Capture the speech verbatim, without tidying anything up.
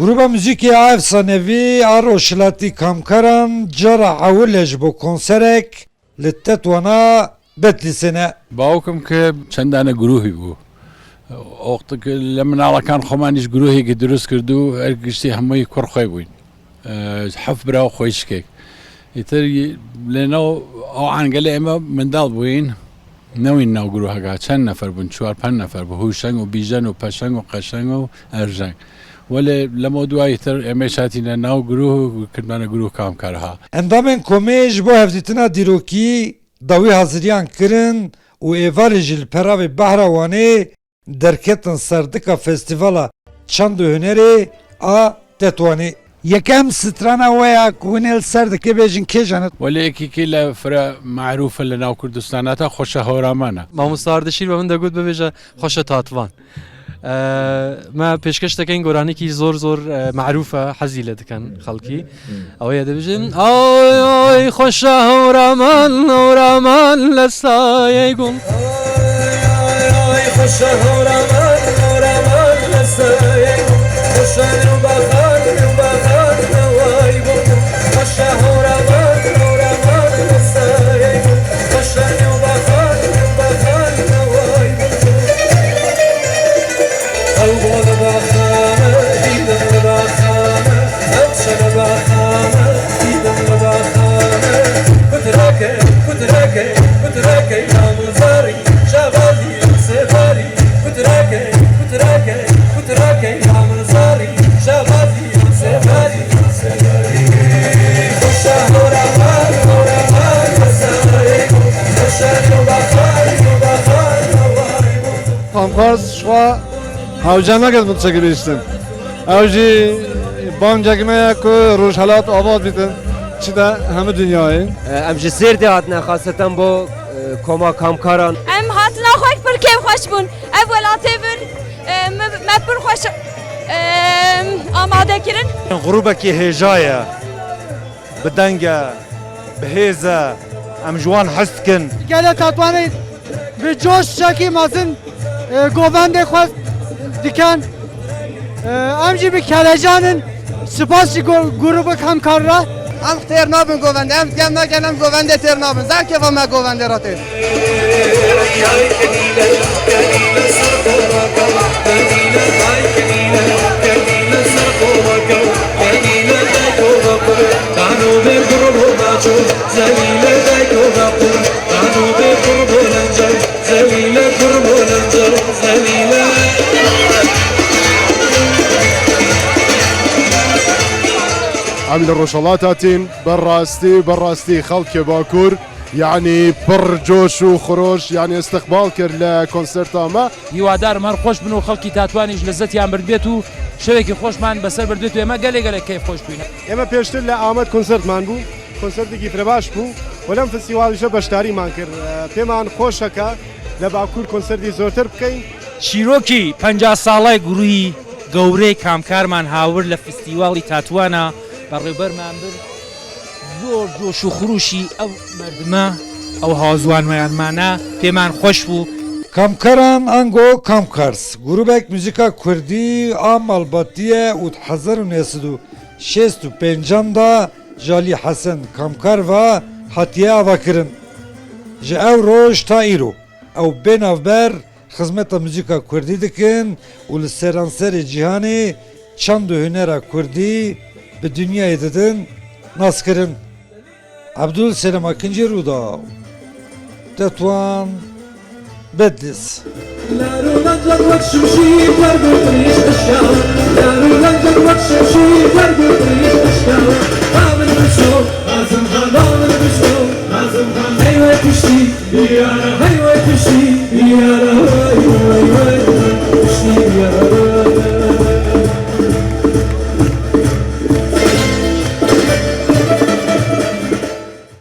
Grûba muzîkê a efsanevî a Rojhilatî Kamkaran cara ewil e ji bo konserek li Tetwana Bedlîsê ne. Bawikim ki çendane grûhî bû. Wextê ki li minalekan xweman jî grûhêkî dirust kirdû, her giştî hemûyî kur xwe bûyn. E, heft bira û xwişkek. Îtir lê nav ew angelê ême mindal bûyn. Newîn nav grûheka, çend nefer bûn? Çar pênc nefer bû. Hûşeng û Bîjen û Peşeng û Qeşeng û Erjeng. Welê lemo duayî tir ême şatîne nav grûh û kirdmane grûh Kamkar ha. Endamên komê ji bo hevdîtina dîrokî dawî haziriyan kirin û êvarê jî li peravê behra Wanê derketin serdika Festîvala Çand û Hunerê a Tetwanê. Yekem strana we ya ku hûn ê li ser dikê bêjin kê jenet? Welê yekî kê le fira merûf e li nav Kurdistana te Xweşa Hewraman e. Mamosta Ardişîr be min de got bibêje Xweşa Tatvan. Eee, me pêşkeş dekeyn goranekî zor zor, eee, merûf e, hezî lê dikin xelkî. Ew ê dibêjin, ay, ay, Xweşa Hewraman, Hewraman li sayê gul. Ay, ay, Xweşa Hewraman, Hewraman li sayê gul. Xweşa Newbaxan, Newbaxan neway gul. Xweşa Hewraman, Hewraman li sayê gul. Xweşa Newbaxan, Newbaxan neway gul. Ew bû li baxana, dîtin li baxana, ew şe li baxana, dîtin li baxana. Kutireke, kutireke, kutireke, ya min zarî, şabazî, sefarî. Kutireke, kutireke, kutireke, ya min zarî, şabazî, sefarî. Xweşa hora man, hora man, xweşa yola xar, yola xar, yola xar. Kamkars ji xwe hewce nake di çekê bihiştin. Ew jî bancek me ye ku Rojhelat ava bitin, çi de hemî dinyayê. Em ji Sêrdê hatine, xaseten bo, e, koma Kamkaran. Em hatina xwe pir kêfxweş bûn. Ev welatê vir, e, me, me pir xweş, e, amade kirin. Grûbekî hêja ye. Bi deng e, bi hêz e, em ji wan hez dikin. Gelê Tetwanê bi coşekî mezin, e, govendê xwe dikin. E, em jî bi kelecan in. Spas ji go-, grûbê Kamkar re. Em têr nabin govendê, em gem nakin, em govendê têr nabin. Zaf kêfa me govendê re tê. Em li Rojhelat hatin, berrastî, berrastî xelkê Bakur, yanî pir coş û xiroş, yanî istiqbal kir li konserta me. هیوادارم هەر خۆش بن و خەڵکی تاتوانیش لەزەتیان بردبێت و شەوێکی خۆشمان بەسەر بردبێت و ئێمە گەلێ گەلێ کەیف خۆش بووین. ئێمە پێشتر لە ئامەد کۆنسەرتمان بوو، کۆنسەرتێکی فرەباش بوو و لەم فستیوالیشە بەشداریمان کرد. پێمان خۆشە کە لە باکوور کۆنسەرتی زۆرتر بکەین. چیرۆکی پەنجا ساڵەی گروهی گەورەی کامکارمان هاورد لە فستیواڵی تاتوانە بەڕێوبەرمان برد. زۆر جۆش و خروشی ئەو مەردمە، ئەو هاوزوانمەیانمانە پێمان خۆش بوو. Kamkaran ango Kamkars, grûbek muzîka kurdî a malbatî ye û di hezar û neh sed û şêst û pêncan de ji alî Hesen Kamkar ve hatiye avakirin. Ji ew roj ta îro ew bê navber xizmeta muzîka kurdî dikin û li seranserê cîhanê çand û hunera kurdî bi dinyayê didin naskirin. Ebdul Selim Akincî, Rûdaw, Tetwan, Bedlîs.